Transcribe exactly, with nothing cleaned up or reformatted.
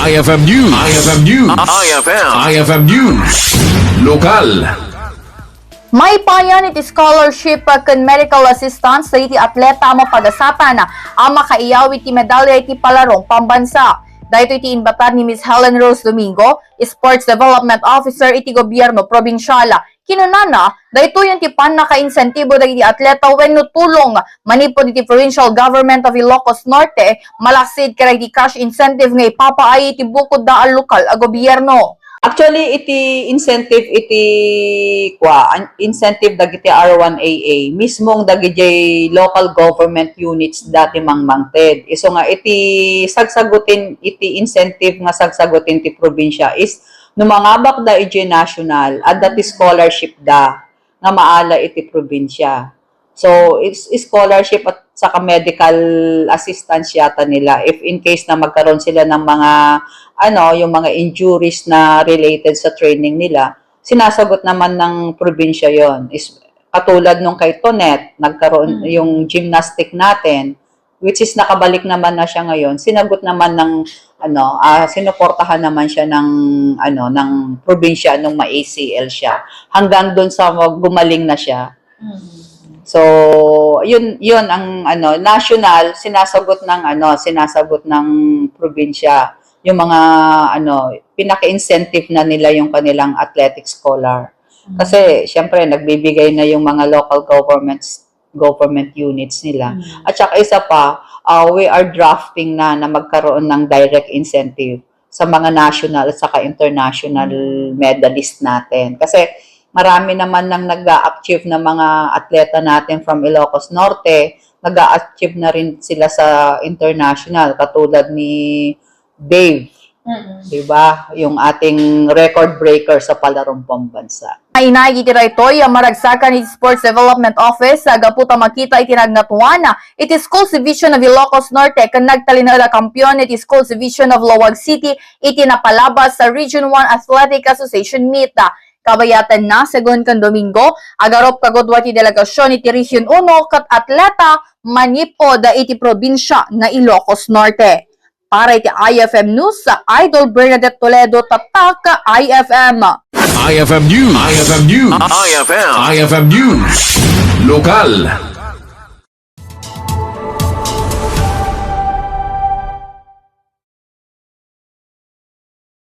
I F M News. I F M News. I F M. I F M News. Lokal. Maipayan iti scholarship ken medical assistance dagiti atleta a mapagasatan a makaiyaw iti medalya iti palarong pambansa. Daytoy ti inbatar ni Miss Helen Rose Domingo, Sports Development Officer iti Gobierno Probinsial. Kinunana, daytoyen ti pannakainsentibo dagiti atleta wenno tulong manipud iti Provincial Government of Ilocos Norte, malaksid kadagiti cash incentive nga ipapaay iti bukodda a lokal a gobierno. Actually, iti incentive iti, kua, an-, incentive dagiti R one A A, mismong dagiti local government units dati mangmangted. Isu nga iti sagsagutin, iti incentive nga sagsagutin ti probinsya is no mangabakda iti national, adda ti scholarship da nga maala iti probinsya. So, is, scholarship at saka medical assistance yata nila if in case na magkaroon sila ng mga, ano, yung mga injuries na related sa training nila, sinasagot naman ng probinsya yon. Is, katulad nung kay Tonet, nagkaroon Mm. yung gymnastic natin, which is nakabalik naman na siya ngayon, sinagot naman ng, ano, ah, sinuportahan naman siya ng, ano, ng probinsya nung ma-A C L siya. Hanggang doon sa mag-, gumaling na siya. Mm. So, yun, yun ang, ano, national, sinasagot ng, ano, sinasagot ng probinsya yung mga, ano, pinaka-incentive na nila yung kanilang athletic scholar. Mm. Kasi, syempre, nagbibigay na yung mga local governments, government units nila. Mm. At saka isa pa, ah, we are drafting na, na magkaroon ng direct incentive sa mga national at saka international Mm. medalist natin. Kasi marami naman nang nag-a-achieve na mga atleta natin from Ilocos Norte, nag-a-achieve na rin sila sa international, katulad ni Dave, Mm. di ba? Yung ating record breaker sa palarong pambansa. Inay iti daytoy a maragsakan iti Sports Development Office, a gapu ta makita iti nagngatoan iti Schools Division of Ilocos Norte ken nagtalinaed a kampiyon iti Schools Division of Laoag City iti napalabas a Region one Athletic Association Meet. Kabayatan na, Segun ken Domingo, agarup kagudua ti delegasion iti Region uno ket atleta manipud iti probinsya na Ilocos Norte. Para iti I F M News, Idol Bernadette Toledo, Tatak I F M. I F M News. I F M News. I F M. I F M News. Lokal.